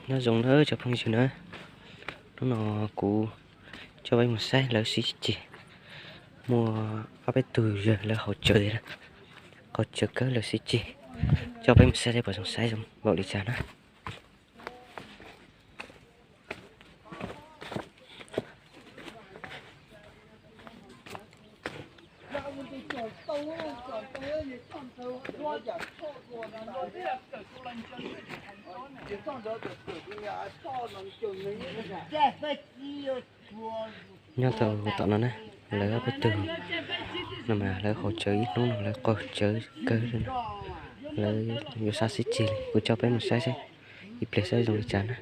Nyob zoo na cov phooj ywg na, hnub no kuv coj peb mus saib lawv sib ceg. Muaj ob peb tug yawg lawv haus cawv, haus cawv kawg lawv sib ceg. Coj peb mus saib seb puas zoo saib zoo npaum li cas na. Nyob rau tom no na, lawv ob peb tug no mas lawv haus cawv ib hnub no lawv qaug cawv kawg li no. Lawv yuav sab sib ceg li, kuv coj peb mus saib seb ib pliag saib zoo li cas na.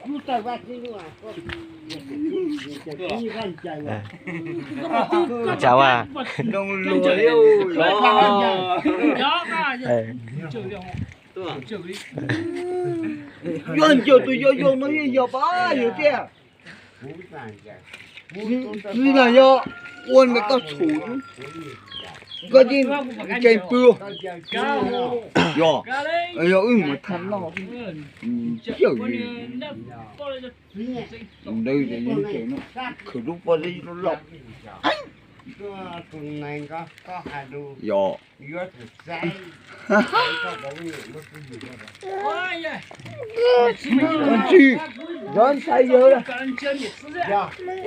Ua cas a? Yog ncaws tus yog yog no yeej yog pab yog tiag. Txiv na yog ua nws koj txhum, koj yeej nkees pw. Yog, yog wb mus thaj noj, yawm li ntawd, khwv lub pob zeb loj. Yog, tsis, yog ntshai yawg,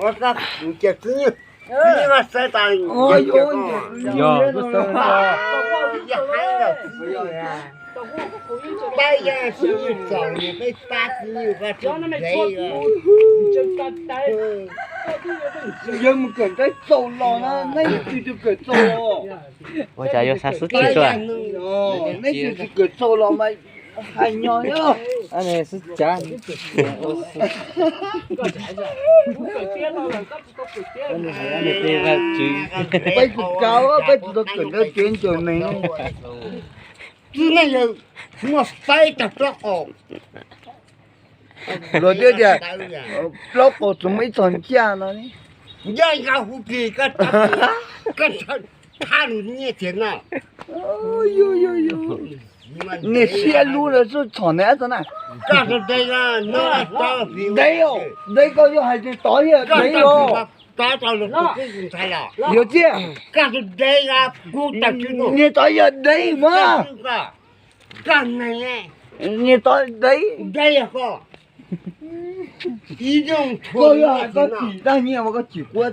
ua koj mus ces txwv nyuj, txwv nyuj mas xav tas yog, yog, pab yog txwv nyuj txaus, peb pab txwv nyuj, pab txwv nyuj. Yawg mus kawm ntaub txaus los na, neb twb twb kawm txaus los. Ua cas yuav xa xub tsis tuaj? Neb twb twb kawm txaus los mas hais nyo xwb cas. Peb tsis kav, peb tsis tau kawm ntaub tsev ncaws neeg. Twb nej yawg muaj faib tag plaub qaum. Luag thiaj tias plaub qaum tsuas muaj ib txog ncaj no. Yog nqa hu plig koj, koj thab lus nyiaj tiag no. Niag siab lub lawv xub txhom neb txog na. Koj tus dev, dev, dev koj yuav hais tias tod yog dev los. Yog tiag, niag tod yog dev mas. Niag tod dev. Koj yuav hais koj tsis dag nyiaj mas koj tsis quab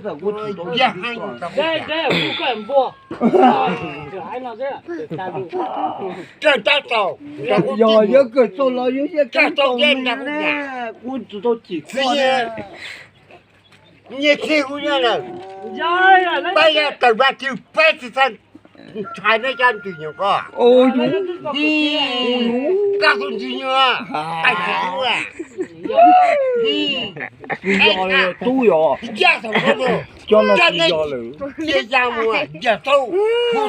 txog kuv tsis tau. Yog yuav kawm txaus los yuav yeej kawm txaus ne, kuv tsis tau tsim koj. Nyiaj txhij hu nyob lawm, peb yog tawm Vaj Tswv peb tsis txhob ntshai neb cov ntxwg nyoog ko. Koj tus ntxwg nyoog, tais tsis hu. Tub yog, coj no tsis yog lawm. Cia ya mus yawg tau, hu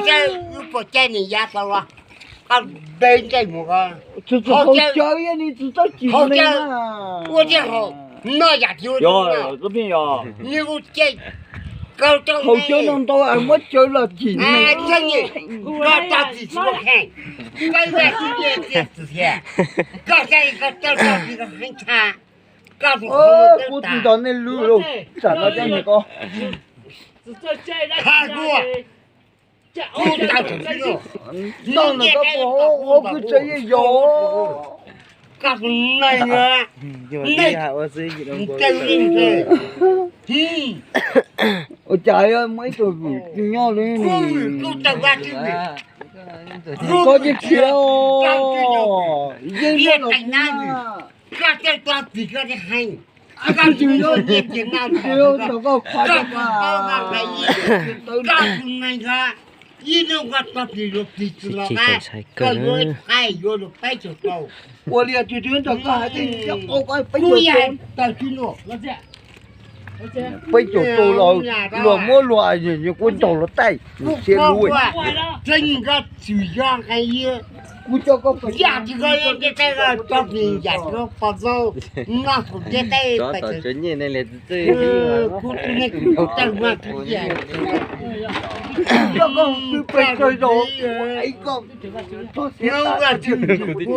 seb wb puas caij niam yav tau los. Koj de ntsej muag ko. Tsis txhob cawv, yog li tsis txhob cim ua tiag haus, noj yam tiag. Yog, nws ua caij, koj haus cawv no ntau muab cawv los cim ne. Koj tau tsis txhob kheej, koj vaj tsis nyiaj txiag txwv thiab, koj saib koj tau tau tsis koj heev tshaj. Kuv tsis nco nej lub lus, tsam no cov niag ko. Tha kuv, kuv tau tsis no, no koj puas hauv kwv tsev yeej yog. Koj tus neeg, ua cas muaj ib tug vwm nyob li. Koj tsis khiav os, yeej muaj los na. Koj tej tog txim koj thiaj heev. Koj tsis yog, tsis yog thaum koj qhuav, koj tus neeg ko, ib hnub koj tog txim luag txim tsis los, koj yuav qaib yuav luag peb caug tau. Ua li tsis twb nrog koj hais tias yog qau koj peb caug tau. Peb caug tau los luag muab luag, kuv ntaus luag taij, siab lub. Tseeb koj tsis yog nqe yog. Kuv coj koj pais yam tsis koj yeej ntiaj teb, tso plis yam tsis koj pom tau, noj kuv ntiaj teb pais txog nyiaj nej li txwj txwj. Kuv tus neeg kuv tawg mas kuv yam coj koj pais txog zos, ib koj no Vaj Tswv vim kuv,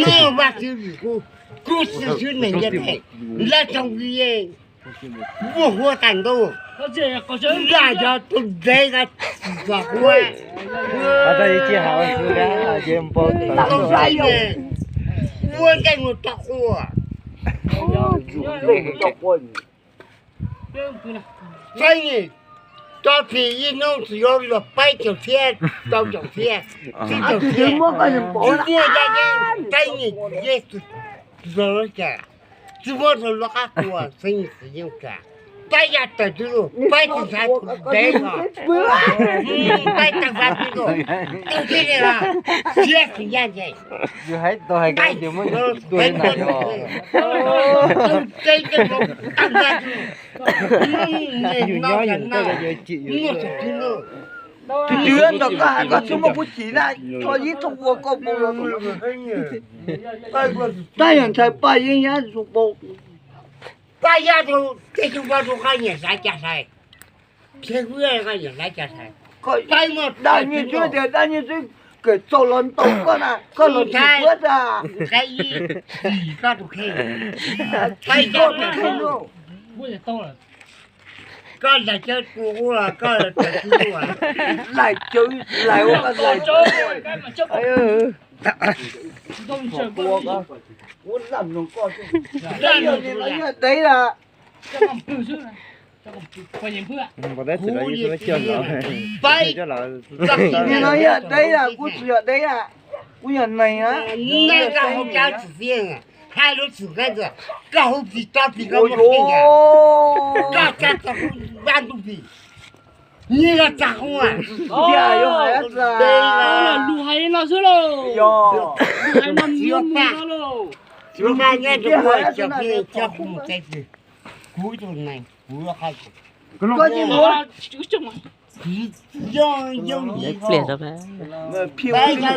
no Vaj Tswv vim kuv, kuv xwb xwb neeg ntiaj teb, lawv tsoom vim muaj huab tas ntuj, yam yog tus dev no tsis txog huab. Ua ntej mus rau quaj. Txheeb nim, tso phim ib hnub tsis yuav luag peb caug txhiab, rau caum txhiab, tsib caug txhiab, tsis muaj ya yeeb, txheeb nim yeej tsis zoo cas, tsis muaj rau luag qab tua, txheeb nim tsis yeej cas. Peb ya tawm twg los peb tsis xav tus dev no, peb tawg xav twg los, tawg tib li los, siab tsis ya nce. Yus hais tau hais koj ces muab yus tua li ntawd os. Tus dev tawg xav twg, yus nyob yus tawg yuav chim yus. Tus twg nrog koj hais koj tsis muaj kuv chim na, tso yeeb tso ua koj mus. Tab yog ntshai Paj Yeeb nyab tus pau. Paj Yeeb tus, tej tus pau tus qab nyiam xav cas xais. Dab Nyiaj Tswb tias Dab Nyiaj Tswb kawm txaus los ntaus koj na, koj los tsis tuav tas. Koj tus kheej, koj tus kheej lauj. Koj laim cawv tus ua koj laim cawv, laim ua koj laim. Nim no yog dev lawm, nim no yog dev lawm, kuv tsis yog dev lawm, kuv yog neeg na. Koj hu tsis tso plis koj muaj kheej, koj tso txog kuv vaj ntuj plis, nyiaj los txag hu. Lus hais no xwb lauj, lus hais no muaj mus no lauj. Kuv tus neeg, kuv tus neeg, kuv Pliag rau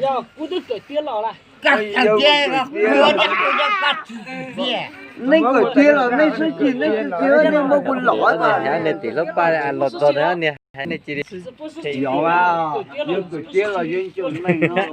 Yog kuv twb kawm tiav los lawm. Koj kawm tiav los kuv yuav tias kuv yog koj txiv tiag. Neb kawm tiav los neb sib tsis, neb sib tsis, neb muab kuv lom. Neb tim lub paj los txog na, niag hais nej cia li. Yog, yog kawm tiav los yuav nco neeg no.